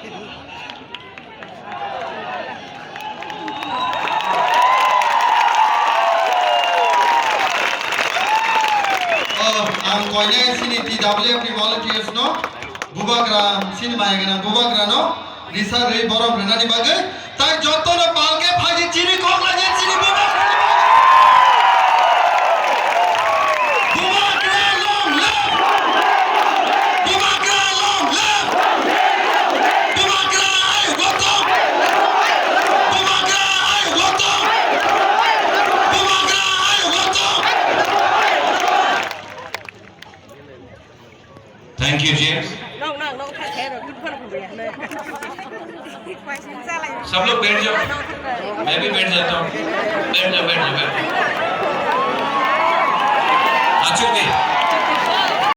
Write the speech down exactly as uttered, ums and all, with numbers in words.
Oh, ang koinai sini T W F ni volunteers no, bubagra, sini maya gana bubagra no, nisa rwi borom rwnani bagwi, tai jotono palke phaidi chini kok lainai chini bubagra ni bagwi. Bubagra long live! Bubagra long live! Bubagra ayuk lotong! Bubagra ayuk lotong! Bubagra ayuk lotong! Thank you, James। Nong, nong, nong, thang khe rw, good for you, ne? सब लोग बैठ जाओ। मैं भी बैठ जाता हूँ। बैठ जाओ, बैठ जाओ, बैठ जाओ। Achuk bhi।